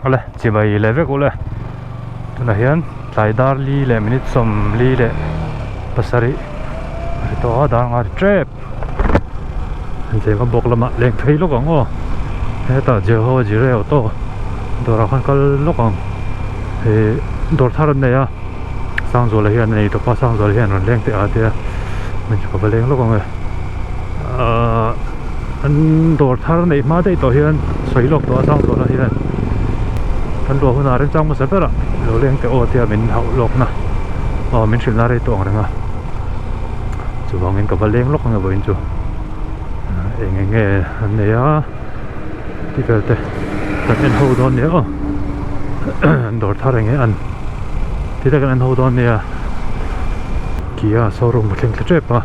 Awle chibai leh vek ule tunah hian tlai dar li leh minute 47 a ri tawh a dar nga ri tep zema bawk lamah leng phei lawk ang aw hetah Jeho Jireh auto dawrah khan kal lawk ang ih dawr thar an nei a Sangzuala hian a nei tawp a Sangzuala hian rawn leng teh a tia min chu ka va leng lawk ang e ahh an dawr thar neih hma daih tawh hian sawi lawk tawh a Sangzuala hian kan luah hunah remchang hmasa berah lo leng teh aw tia min hauh lawk na aw min hrilh na rei tawh ang reng a chuvangin ka va leng lawk ang e vawiin chu eng eng nge an nei a ti vel te kan en ho dawn nia aw an dawr thar eng nge an ti te kan en ho dawn nia Kia showroom a thleng thla tep a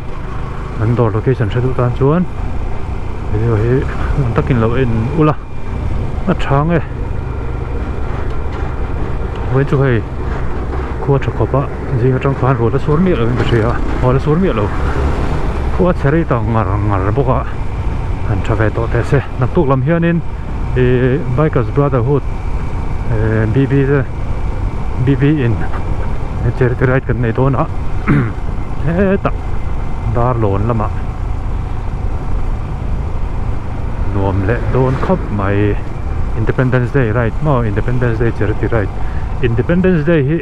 an dawr location hre duh tan chuan video hi ngun takin lo en ula a tha nge vawiin chu hei khua tha khawp a zing atang khan ruah la sur miah lo in ka hria ruah la sur miah lo khua chhe rei ta ngar ngar bawk a han tha ve tawh teh se naktuk lam hianin ih bikers brotherhood eh B_B te B_B in charity ride kan nei dawn a hetah dar lawn lamah nuam leh dawn khawp mai independence day ride maw independence day charity ride independence day hi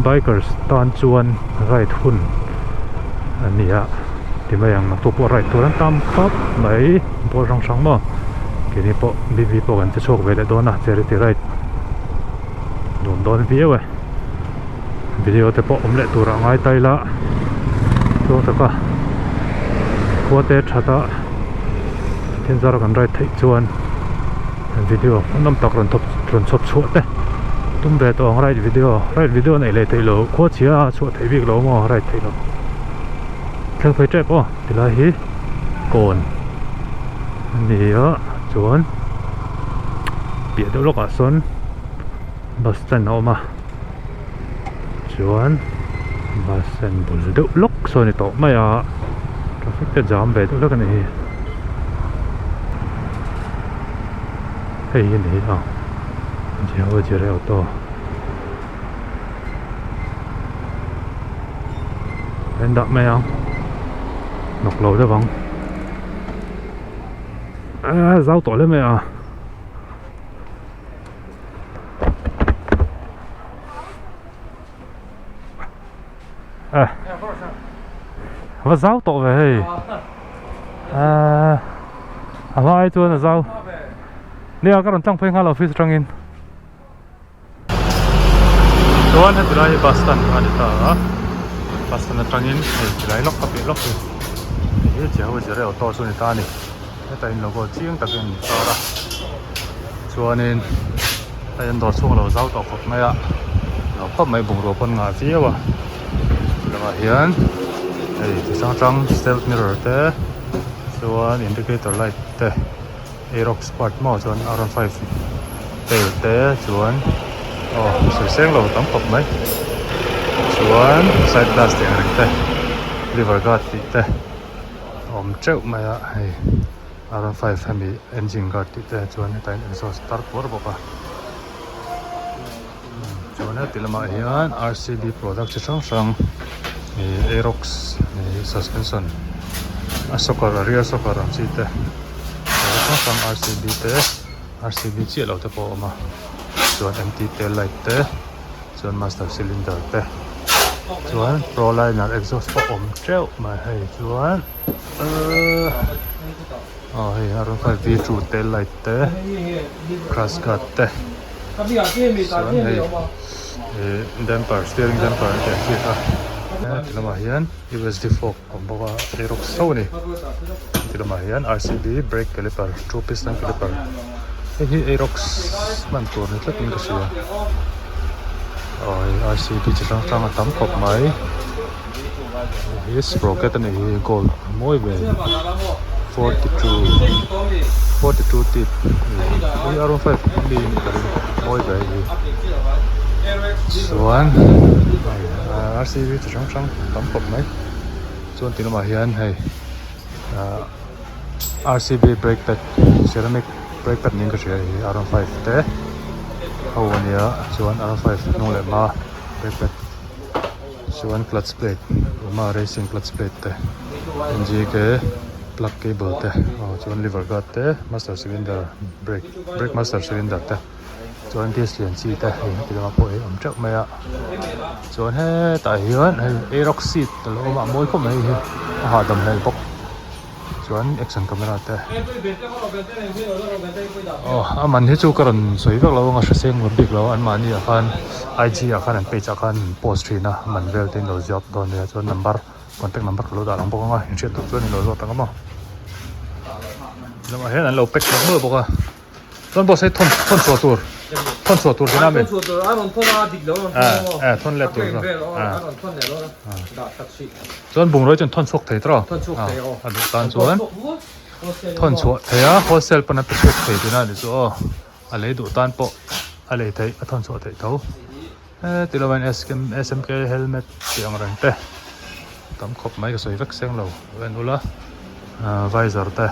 bikers tan chuan ride hun a ni a ti mai ang naktuk pawh ride tur an tam khawp mai ball hrang hrang maw keini pawh B_B pawh kan che chhuak ve leh dawn a charity ride nuam dawn viau e video te pawh awm leh turah ngai ta ila chuang taka khua te that a thil zar kan ride theih chuan video hmuhnawm tak rawn thawp rawn chhawp chhuah te tum ve tawh ang ride video ride video neih leh theih loh khua chhia a chhuah theih bik lo maw ride theih loh thleng phei tep aw tilai hi kawn a ni a chuan piah deuh lawkah sawn bus stand a awm a chuan bus stand bul deuh lawk sawn a ni tawh mai a traffic te jam ve deuh hlek a ni hi hei hi a ni a Jeho Jireh auto a in dah mai ang hnawk lo deuh ang a zau tawh hle mai a. Va zau tawh ve hei ahh a hma ai chuan a zau nia ka rawn tlang phei nghal office atangin chuan heti lai hi bus stand a ni ta a bus stand atangin hei tilai lawk ka piah lawk hi hei hi Jeho Jireh auto chu a ni ta a ni hetah in logo chiang takin an tar a chuanin hei an dawr chhung a lo zau tawh khawp mai a lo khawp mai bungrua pawn ngah viau a chulangah hian hei chi hrang hrang self mirror te chuan indicator light te aerox part maw chuan R one five tail te chuan aw sawi seng lo tam khawp mai chuan side glass tih ang reng te liver guard tih te. a awm teuh mai a hei R one five hemi engine guard tih te chuan hetah hian exhaust tar kuar bawk a chuan heti lamah hian R C B product chi hrang hrang ih aerox ih suspension a soccer a rear soccer ang chi te chi hrang hrang R C B te R C B chiah lo te pawh a awm a chuan M T tail light te. Chuan master cylinder te chuan pro liner exhaust pawh awm teuh mai hei chuan ahh aw hei R one five V two tail light te crash guard te chuan hei ih damper steering damper an tih ang chi kha heti lamah hian U S D fork a awm bawk a aerox tho a ni heti lamah hian R C B brake caliper two piston caliper hei hi aerox hman tur ni tlatin ka hria aw hei R C B chi hrang hrang a tam khawp mai hei hi sprocket a nih hi gold mawi ve 42 42 tip hei R one five ami a nih ka ring mawi ve hei hi chuan hei R C B chi hrang hrang a tam khawp mai chuan ti lamah hian hei ahh R C B brake pad ceramic brake pad niin ka hria hei R one five te. Ho a nia chuan R five hnung leh hma brake pad chuan clutch plate awm a racing clutch plate te N G K plug cable te aw chuan lever guard te master cylinder brake brake master cylinder te chuan disc lian chi te hei heti lamah pawh hi a awm teuh mai a chuan hetah hian hei aerox seat a lo awm a a mawi khawp mai hei hi a hahdam hmel bawk. Chuan action camera te aw a man hi chu ka rawn sawi vak lo anga hre seng lo bik lo an mahni ah khan I G ah khan an page ah khan an post thin a a man vel te in lo ziak dawn nia chuan number contact number ka lo dah lang bawk anga inhriat duh chuan in lo zawt ang a maw lamah hian an lo pack hlawm hlawm bawk a. Chuan boss hei thawn thawn chhuah tur thawn chhuah tur tina mi eh thawn let tur chuan bungraw hi chuan thawn chhuak thei tawh a duh tan chuan thawn chhuah thei a wholesale pawn a pe chhuak thei tina ni chu aw a lei duh tan pawh a lei theih a thawn chhuah theih tho he ti lo in S M K helmet tih ang reng te tam khawp mai ka sawi vek seng lo en ula visor te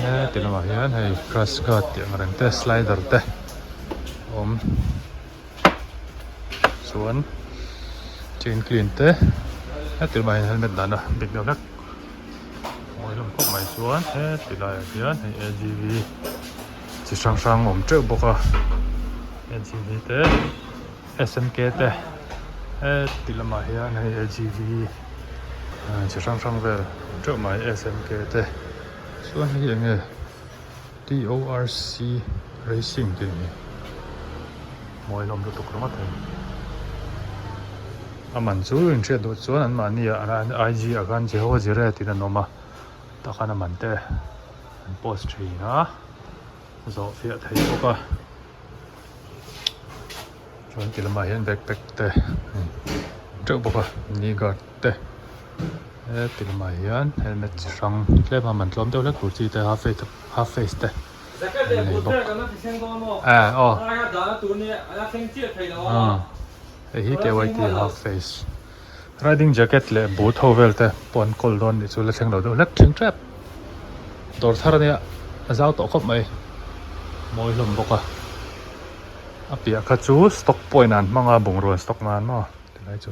heti lamah hian hei crash guard tih ang reng te slider te a awm chuan chain clean te heti lamah hian helmet dahna bik deuh hlek mawi hlawm khawp mai chuan heti laiah hian hei A G V chi hrang hrang a awm teuh bawk a A G V te. S M K te heti lamah hian hei A G V chi hrang hrang vel awm teuh mai S M K te chuan hei hi eng nge T O R C racing tih a ni mawi hlawm lutuk ringawt hei a man chu inhriat duh chuan an mahni ah I G ah khan Jehovah Jireh tiin an awm a tah khan a man te an post thin a zawh fiah thei bawk a. Chuan ti lamah hian backpack te teuh bawk a knee guard te heti lamah hian helmet chi hrang tlem a man tlawm deuh hlek tur chi te half face half face te an nei bawk eh aw hei hi K Y T half face riding jacket leh boot ho vel te pawh an kawl dawn nih chu la thleng lo deuh hlek thleng tep dawr thar ania a zau tawh khawp mai mawi hlawm bawk a a piah kha chu stock point ah an hmang a bungrua stock nan maw tilai chu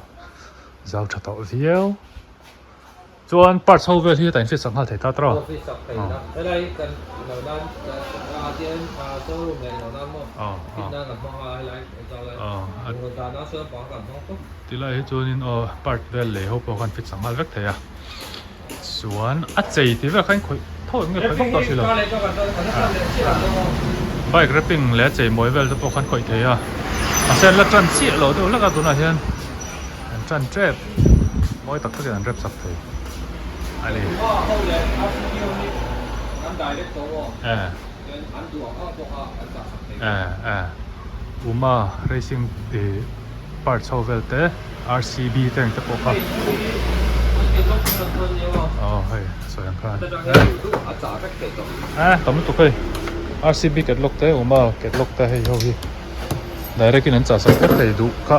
zau tha tawh viau. Chuan parts ho vel hi hetah in hriat sak nghal thei ta tawh a? Aw hriat sak thei ila. Helai hi kan ilo nan ah showroom leh ilo nan maw fit nan kan hmang a helai zau lai bungraw dah nan sawn pang kan hmang fawk. Tilai hi chuanin aw part vel lei ho pawh khan fit sak nghal vek thei a. Chuan a chei tih vel kha in khawih tho em nge khawih vak tawh si lo. Bike wrapping leh a chei mawi vel te pawh khan khawih thei a. Mahse an la tan chiah lo deuh hlek a tunah hian. An tan tep mawi tak takin an rep sak thei a ni. Eh eh Uma racing ih parts ho vel te R C B te ang te pawh kha aw hei sawi ang khan eh tam lutuk hei R C B catalog te Uma catalog te hei ho hi. Direct in an chah sak vek thei duh kha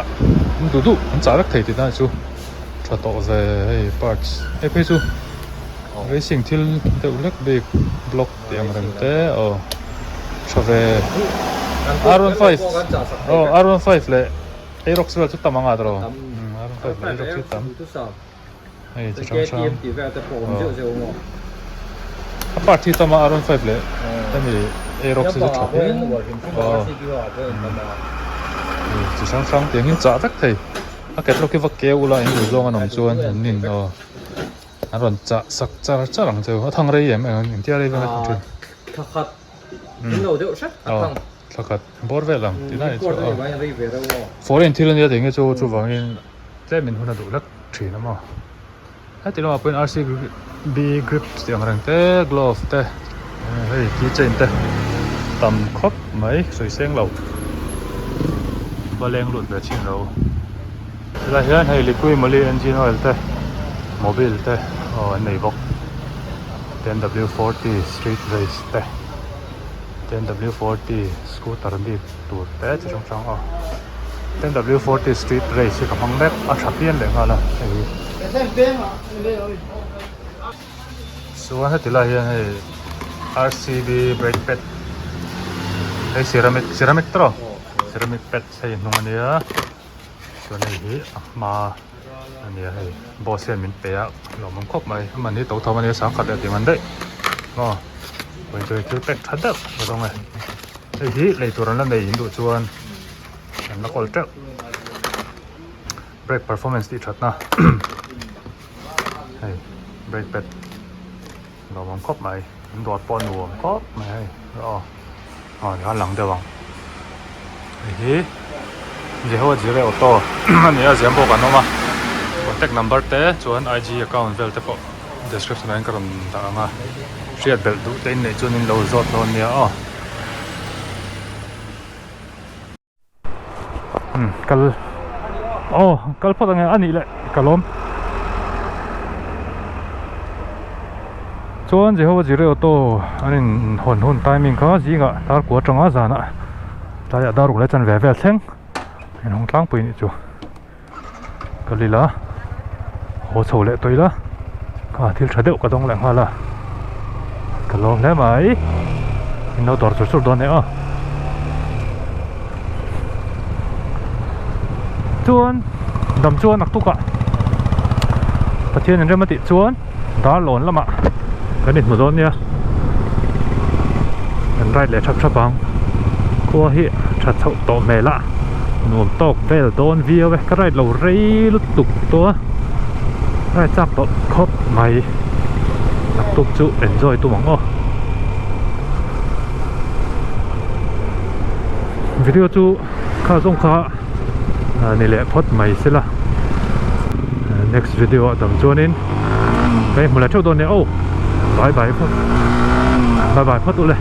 an duh duh an chah vek thei tih dan chu tha tawh ve hei parts hei phei chu racing thil deuh hlek bik block tih ang reng te aw tha ve R one five aw R one five leh Aerox vel chu tam ang a tawh R one five leh Aerox hi tam hei chi hrang hrang aw a part hi tam a R one five leh hemi Aerox hi chu tha viau aw hei chi hrang hrang tiang hi chah vek thei a catalog hi va keu ula eng duh zawng an awm chuan an nin aw an rawn chah sak char char ang chu a thang rei em em engtia rei vel a thang thin aw thla khat bawr vel ang tih lai chu aw foreign thil ania tih nge chu chuvangin tlemin hun a duh hlek thin a maw heti lamah pawhin R C B grips tih ang reng te glove te hei key chain te tam khawp mai sawi seng lo va leng lut ve chin lo helai hian hei liquid moly engine oil te mobil te aw an nei bawk ten W 40 street race te. Ten W 40 scooter bik tur te chi hrang hrang aw ten W 40 street race hi ka hmang mek a tha pian leh nghal a hei hi chuan heti lai hian hei R C B brake pad hei ceramic ceramic tawh. Ceramic pads hei hnung ania chuan hei hi a hma ania hei boss hian min pe a lawmawm khawp mai a man hi to tham ania sangkhat leh tih man daih maw vawiin chu hei thil pek tha deuh ka dawng e hei hi lei tur an la nei in duh chuan an la kawl teuh brake performance tih thatna hei brake pad. Nuam khawp mai an dawr pawh a nuam khawp mai hei aw aw tikhan lang deuh ang hei hi Jehovah Jireh auto a ni a ziam bawk an awm a contact number te chuan IG account vel te pawh description ah hian ka rawn dah ang a hriat belh duh te in neih chuan in lo zawt dawn nia aw. Kal aw kal phawt ange a nih leh ka lawm chuan Jehovah Jireh auto an in hawn hun timing kha zingah dar kua atanga zanah tlaiah dar ruk leh chanve vel thleng in hawng tlangpui anih chu kal ila haw chho leh tawh ila kha thil tha deuh ka dawng leh nghal a ka lawm hle mai in lo dawr chur chur dawn e aw chuan dam chuan naktukah Pathian in rem a tih chuan dar lawn lamah kan inhmu dawn nia kan ride leh thap thap ang khua hi tha chhoh tawh hmel a nuam tawk vel dawn viau e ka ride lo rei lutuk tawh a ride chak tawh khawp mai naktuk chu enjoy tum ang aw video chu kha zawng kha ni leh phawt mai sela next video ah dang chuanin ka inhmu leh theuh dawn nia aw bye bye phawt bye bye phawt ule.